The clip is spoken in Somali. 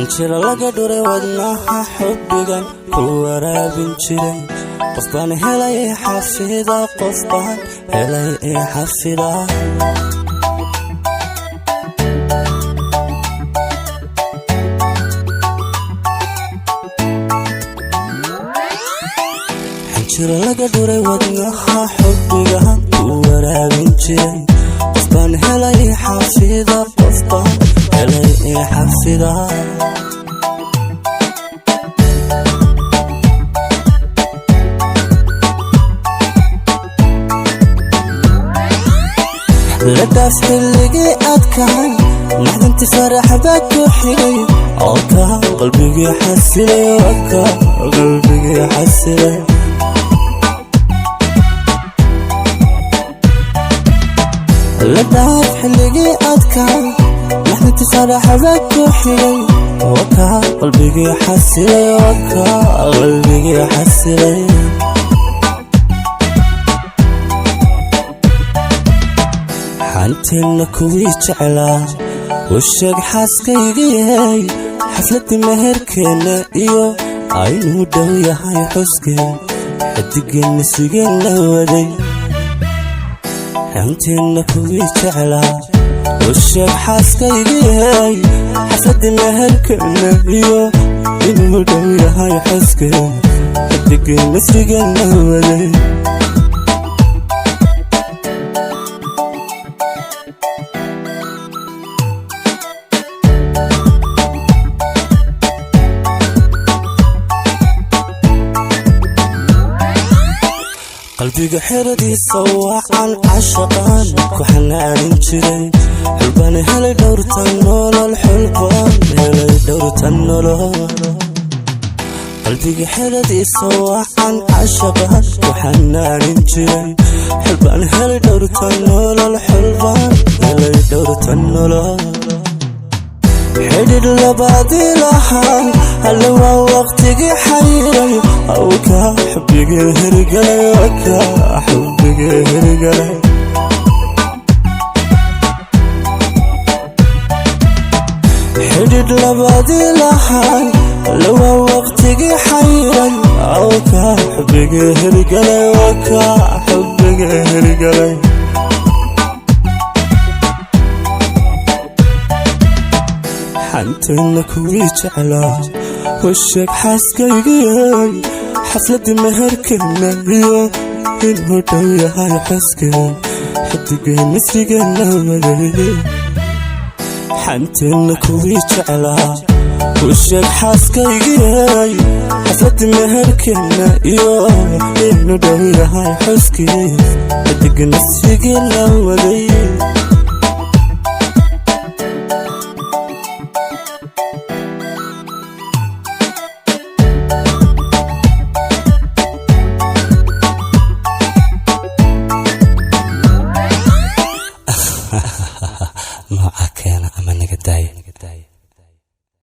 Xinjiro laga dhuray wadnaha, xubbigan ku waraabin jiray. Qof baan helay xafida, qof baan helay xafida. Xinjiro laga dhuray wadnaha, xubbigan ku waraabin jiray. Qof baan helay xafida, qof baan helay xafida. Ladaaf xilligii adkahay, naxdinti farax baa ku xigay oo ka qalbigii xasilay, oo ka qalbigii xasilay. Ladaaf xilligii adkahay, naxdinti farax baa ku xigay oo ka qalbigii xasilay, oo ka qalbigii xasilay. Xanteenna kuwii jeclaa u sheeg xaaskaygiyey, xafladdii meherkeenna iyo aynuu dhow yahay xuskeen, xidigeenna sigeen la waday. Xanteenna kuwii jeclaa u sheeg xaaskaygiyey, xafladdii meherkeenna iyo inuu dhow yahay xuskeen, xidigeenna sigeen la waday. Qalbiga xeradiisa wacan cashaqaan ku xanaanin jiray. Xulbaan helay dhowrtan nolol, xulbaan helay dhowrtan nolol. Qalbiga xeradiisa wacan cashaqaan ku xanaanin jiray. Xulbaan helay dhowrtan nolol, xulbaan helay dhowrtan nolol. Xidhidh labaadii lahaa alle waa waqtigii xayiray, awka xubbigii hirgalay, waka xubbigii hirgalay. Xidhidh labaadii lahaa alle waa waqtigii xayiray, awka xubbigii hirgalay, waka xubbigii hirgalay. Xanteenna kuwii jeclaa u sheeg xaaskaygiyey, xafladdii meherkeenna iyo inuu dhow yahay xuskeen, xidigeenna sigeenna waday. Xanteenna kuwii jeclaa u sheeg xaaskaygiyey, xafladdii meherkeenna iyo inuu dhow yahay xuskeen, xidigeenna sigeenna waday.